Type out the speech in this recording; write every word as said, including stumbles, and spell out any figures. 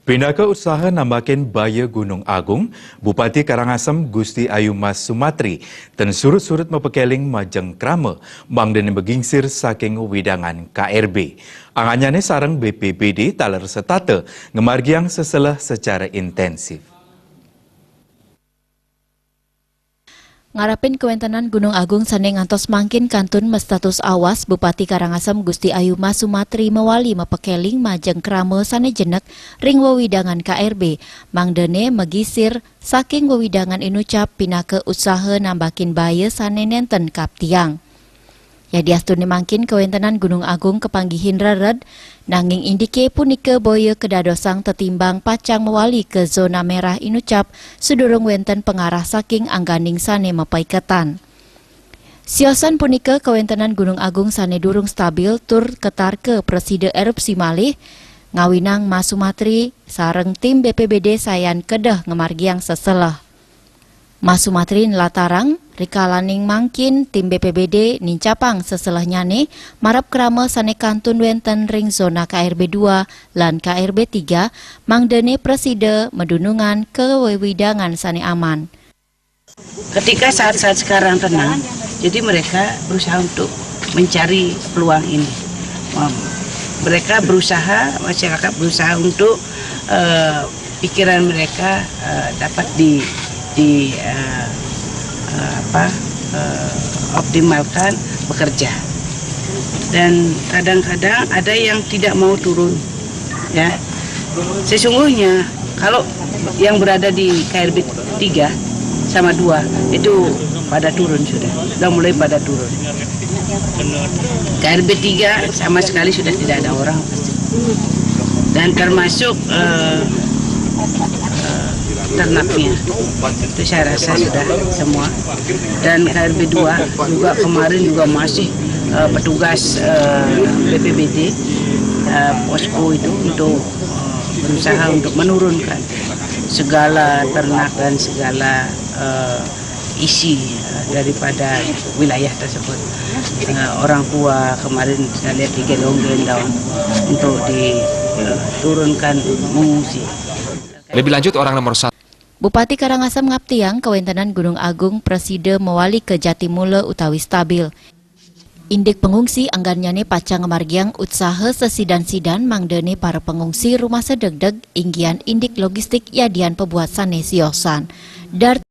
Pinaka utsaha nambakin baya Gunung Agung, Bupati Karangasem Gusti Ayu Mas Sumatri ten surut-surut mapakeling majeng krama mangdane magingsir saking wewidangan K R B. Angannyane sareng B P B D taler setata ngamargiang seselah secara intensif. Ngarepin kawentenan Gunung Agung sane ngantos mangkin kantun mastatus awas, Bupati Karangasem Gusti Ayu Mas Sumatri mawali mapakeling majeng krama sane jenek ring wewidangan K R B, mangdane magisir saking wewidangan inucap pinaka utsaha nambakin baya sane nenten kaptiang. Yadiastune mangkin kawentenan Gunung Agung kapanggihin rered, nanging indike punika boya kadadosang tetimbang pacang mawali ka zona merah inucap sadurung wenten pangarah saking angganing sane mapaiketan. Siosan punika kawentenan Gunung Agung sane durung stabil tur katarka prasida erupsi malih, ngawinang Mas Sumatri sareng tim B P B D sayan kedeh ngamargiang seselah. Mas Sumatri nlatarang, rikalaning mangkin tim B P B D nincapang seselahnyane marep krama sane kantun wenten ring zona K R B dua lan K R B tiga, mangdane prasida madunungan ka wewidangan sane aman. Ketika saat-saat sekarang tenang, jadi mereka berusaha untuk mencari peluang ini. Mem-, mereka berusaha, masyarakat berusaha untuk, eh, pikiran mereka, eh, dapat di, di, eh, eh, apa, eh, optimalkan, bekerja. Dan kadang-kadang ada yang tidak mau turun, ya. Sesungguhnya kalau yang berada di K R B tiga sama dua itu pada turun sudah, sudah mulai pada turun. K R B tiga sama sekali sudah tidak ada orang pasti. Dan termasuk, eh, eh, ternaknya. Itu saya rasa sudah semua. Dan K R B dua juga kemarin juga masih, eh, petugas, eh, B P B D, eh, posko itu untuk, eh, berusaha untuk menurunkan segala ternak dan segala, eh, isi, eh, daripada wilayah tersebut. Eh, orang tua kemarin saya lihat digendong-gendong untuk di, eh, turunkan mengungsi. Lebih lanjut, orang nomor satu. Bupati Karangasem ngaptiang kawentenan Gunung Agung prasida mawali ka jatimula utawi stabil. Indik pangungsi anggannyane pacang ngamargiang utsaha sesidan-sidan mangdane para pangungsi rumasa degdeg inggian indik logistik yadian pabuat sane siosan. Dar